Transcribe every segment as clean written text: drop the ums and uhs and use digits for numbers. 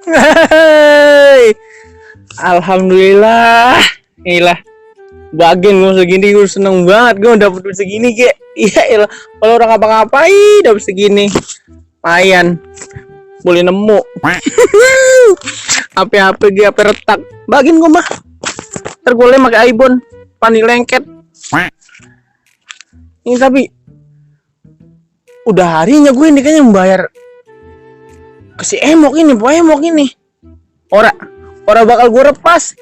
Hei, alhamdulillah. Inilah bagian gue segini, gue seneng banget gue dapet duit segini kayak. Iya ilah, kalau orang ngapa-ngapain dapet segini, lumayan boleh nemu. HP gue HP retak, bagian gue mah. Ntar gue lem pakai iPhone, pani lengket. Ini tapi udah harinya gue ini kayaknya membayar ke si Emok ini, Pak Emok ini. Ora bakal gue lepas,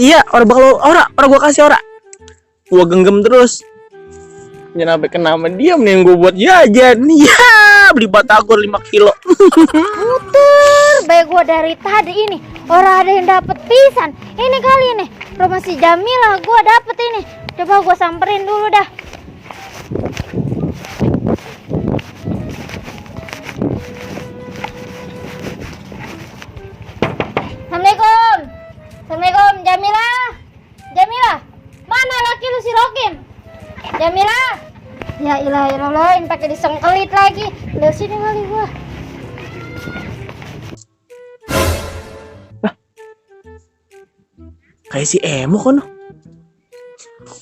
iya, ora gue kasih ora. Gue genggam terus. Jangan sampai kena sama dia, mending gue buat jajan. Ya, beli batagor 5 kilo. Puter, baik gue dari tadi ini. Orang ada yang dapet pisan. Ini kali ini rumah si Jamila gue dapet ini. Coba gue samperin dulu dah. Assalamualaikum Jamila, mana laki lu si Rokim? Jamila, ya ilah, ini pakai disengkelit lagi. Lu sini kali gua. Kayak si Emo kan.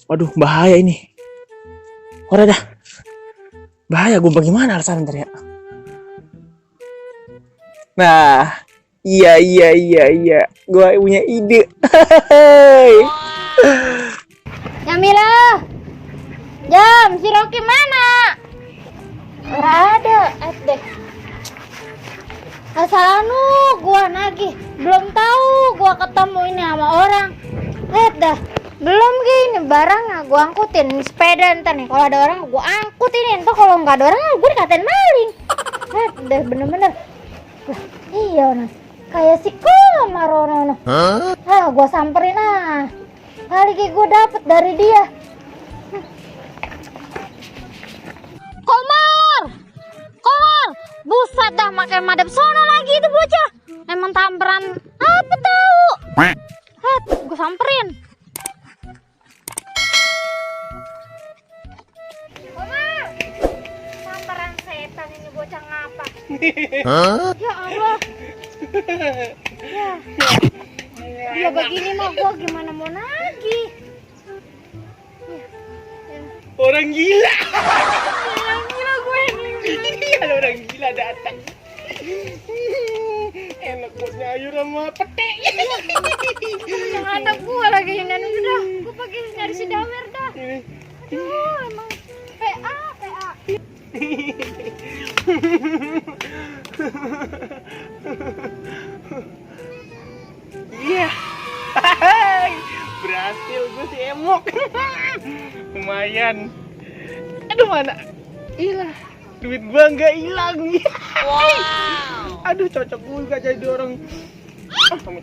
Waduh, bahaya ini. Ora dah. Bahaya, gue bagaimana alasan ntar ya. Nah, iya. Gue punya ide. Jamila, Jam, si Rocky mana? Ora ada, deh. Asal gua nagih, belum tahu gua ketemu ini sama orang. Lihat dah, belum gini barangnya gua angkutin sepeda ntar nih. Kalau ada orang gua angkutin, ntar kalau nggak ada orang gua dikatain maling. Lihat dah, bener-bener. Lah, iya Nas, kayak si Marono. Gua samperin kali ini gua dapet dari dia. Komar, buset dah makai madep sono lagi itu bocah. Emang tamperan apa tahu? Gue samperin. Komar, tamperan setan ini bocah ngapa? Ya Allah. Ya begini mah gua gimana mau nagih? Orang gila. Gue Iya, orang gila datang. Enak buat nyayur sama pete. yang ada gue lagi yang udah gue pakai nyari si Damer dah. Aduh, emang PA. Iya. Berhasil gue si Emok. Lumayan. Aduh, mana? Ilah, duit gua nggak hilang. Wow. Aduh, cocok juga jadi orang.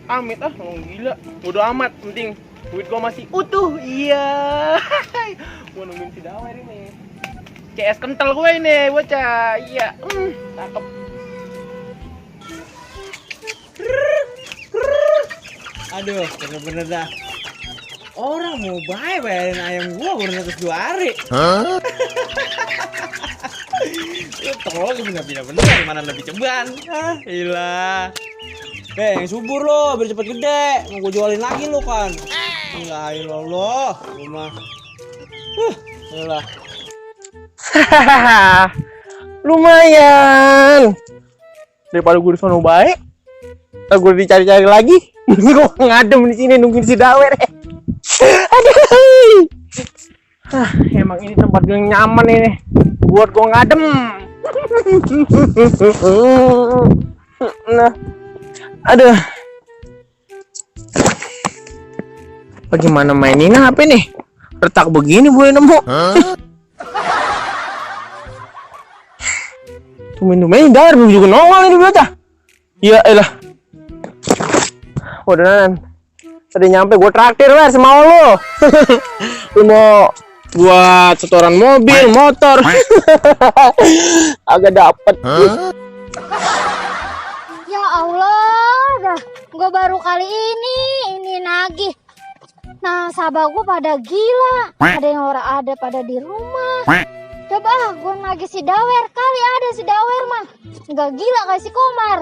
Amit orang gila. Bodo amat, penting duit gua masih utuh. Iya. Gua nungguin si Dawer ini. CS kental gue ini, bocah. Iya. Cakep. Aduh, bener-bener dah. Orang mau bayarin ayam gua baru 102 hari. Tolong bener-bener mana lebih ceban. Ilah. Yang subur lo, biar cepet gede. Mau gua jualin lagi lo kan. Ilah. Rumah. Ilah. Lumayan. Daripada gue di sono baik, gue dicari-cari lagi. Gue ngadem di sini nungguin si Dawer. Aduh. Emang ini tempat yang nyaman ini buat gue ngadem. Nah, aduh. Bagaimana mainin HP nih? Retak begini boleh nemu. Tumen-tumen Dawer belum juga nongol ini bocah. Ya elah. Waduh, tadi nyampe gue traktir semau lo. Lu mau buat setoran mobil, motor. Agak dapet. Ya Allah, dah gue baru kali ini nagih. Nah, sahabat gue pada gila. Ada yang pada di rumah. Coba gue nagih si Dawer, kali ada si Dawer mah. Nggak gila kayak si Komar.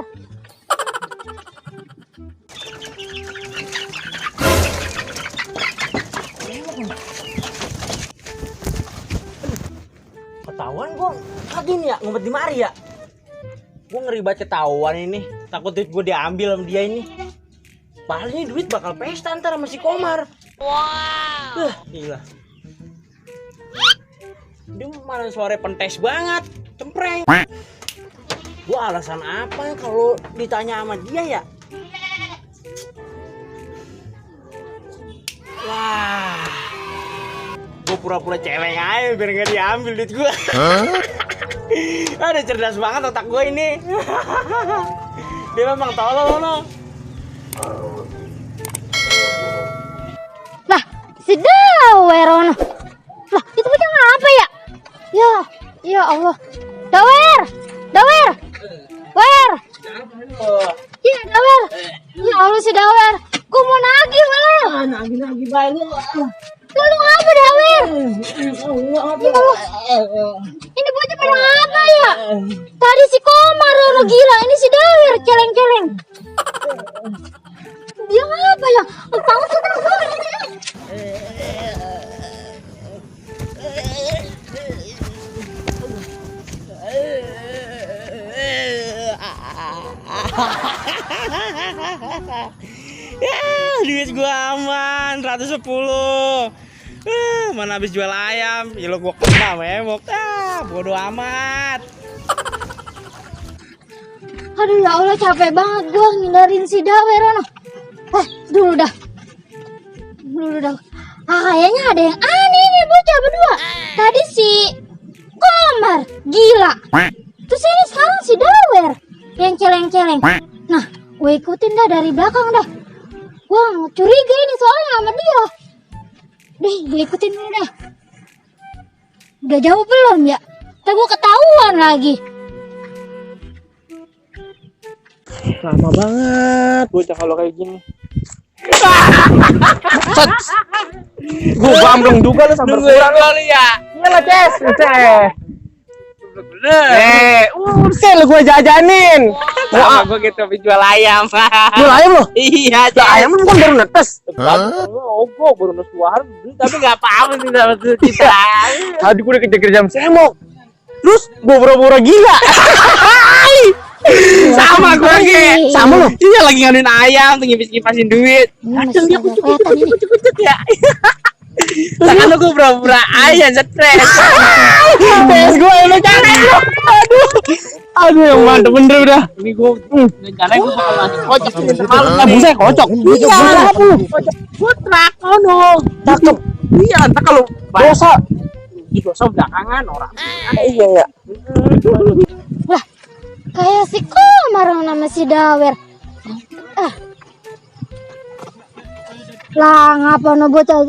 Ketahuan gue lagi nih ya, ngumpet di mari ya. Gue ngeri banget ketahuan ini. Takut duit gue diambil sama dia ini. Padahal ini duit bakal pesta ntar sama si Komar. Wow. Gila. Dia malah suara pentes banget, cempreng. Gue alasan apa kalau ditanya sama dia ya? Wah, gue pura-pura celeng aja biar gak diambil duit gue. Ada cerdas banget otak gue ini. Dia memang tolol no. Lah, si Dawer ono. Lah, itu bocah apa ya? Ya Allah. Dawer. Wer. Iya, Dawer. Ya Allah si Dawer. Gue mau nagih malah. Nagih banyak. Lu apa Dawer? Ya Allah. Ini bocah pada apa ya? Tadi si Komar ono gila, ini si Dawer celeng-celeng. Dia apa ya? Tahu Ya, duit gua aman 110. Mana habis jual ayam, ya lo gua kena memok. Bodoh amat. Aduh ya Allah, capek banget gua ngindarin si Dawer ono. Dulu dah. Kayaknya ada yang aneh nih bocah berdua. Tadi si Komar gila. Terus ini sekarang si Dawer yang celeng-celeng. Nah, gue ikutin dah dari belakang dah. Gue curiga ini soalnya sama dia. Deh, gue ikutin dulu dah. Udah jauh belum ya? Ntar gue ketahuan lagi. Lama banget bocah kalau kayak gini. Gue bambang juga lu sampai kurang kali ya. Iyalah Ces. Ursel gue jajanin. Wah, gue gitu jual ayam. Jual ayam lo? Iya, jual ayam lu kan baru netes. Oh, gue baru netes 2 hari, tapi nggak apa-apa sih sama kita. Tadi gue udah kejar jam semok. Terus gue pura-pura gila. Sama gue lagi. Sama lo? Iya, lagi ngaduin ayam, tuh ngipis-ngipasin duit. Kadang dia kucuk-kucuk ya. Tangan lu gue pura-pura aja stres. Tes gue lu jangan lu. Aduh yang mantep bener udah. Ini gue rencana gue bakal ngasih kocok malam. Buset kocok. Iya apa lu? Gue trak ono. Cakep. Iya entar kalau dosa. Dosa belakangan orang. Iya ya. Lah, kayak si Komar nama si Dawer. Lah ngapa no bocah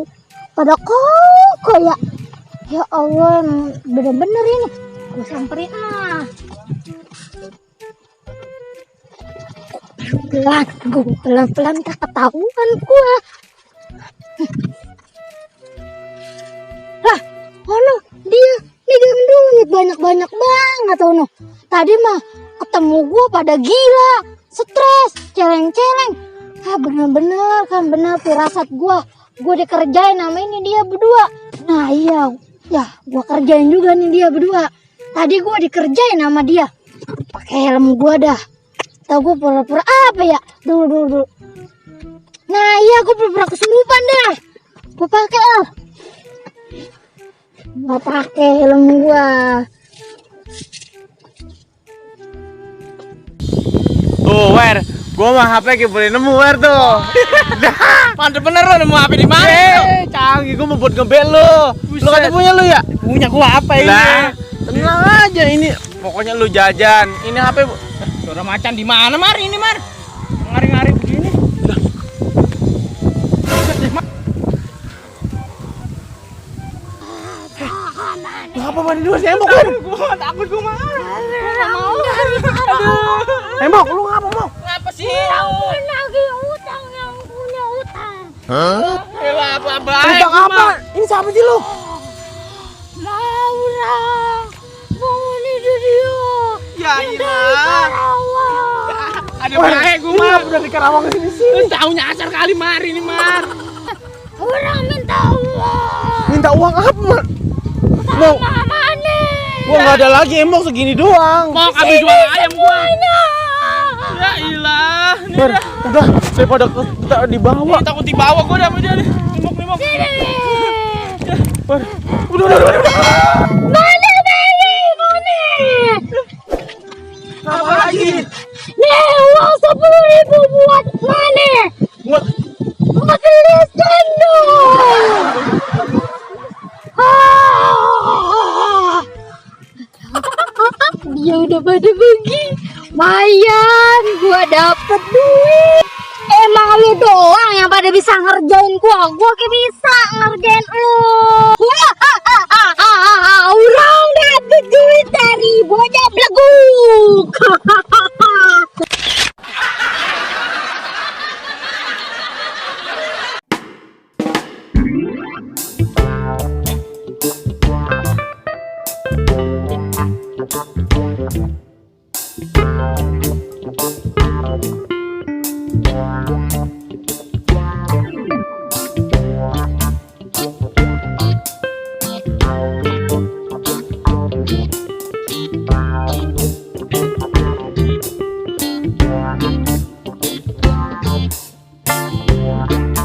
pada kok ya? Ya Allah, bener-bener ini. Gue samperin pelan-pelan tak ketahuan gue. Lah, ono dia megang duit banyak-banyak banget ono. Tadi mah ketemu gue pada gila, stres, celeng-celeng. Bener-bener kan bener firasat gue dikerjain sama ini dia berdua. Nah iya, ya gue kerjain juga nih dia berdua. Tadi gue dikerjain sama dia pakai helm gue dah. Tahu gue pura-pura apa ya? Dulu. Nah iya, gue pura-pura kesurupan dah. Gue pakai helm gue. Tuh, Wer, gua mah HP kayak boleh nemu Wer tuh. Mantep bener lo nemu HP di mana? Canggih, gua mau buat ngebel lo. Lo kata punya lo ya? Punya gua apa ini? Lah, tenang aja ini. Pokoknya lu jajan. Ini HP Suara macan di mana Mar? Ini Mar. Ngari-ngari begini. Ngapa mandi dulu sembok kan? Gua takut gua mah. Sembok, lu ngapa mau? Ngapa sih? Lagi utang yang punya utang. Apa-apa? Utang apa? Ini siapa sih lu? Laura. pakai baik gua mah. Udah di Karawang sini sih. Lu tahu nyasar kali mari nih, Mar. Orang minta uang. Minta uang apa, Mar? Mau Mana? gua enggak ada lagi emok segini doang. Mau kami jual ayam gua. Ya ilah. Mar, udah saya pada dibawa. Takut dibawa gua dah sama dia nih. Nimok. Mar, udah. Mana? Apa lagi? Nih, uang 10.000 buat mana? Buat Makan listrik dong. Dia udah pada pergi. Mayan, gua dapet duit. Emang lu doang yang pada bisa ngerjain gua. Gua kayak bisa ngerjain lu.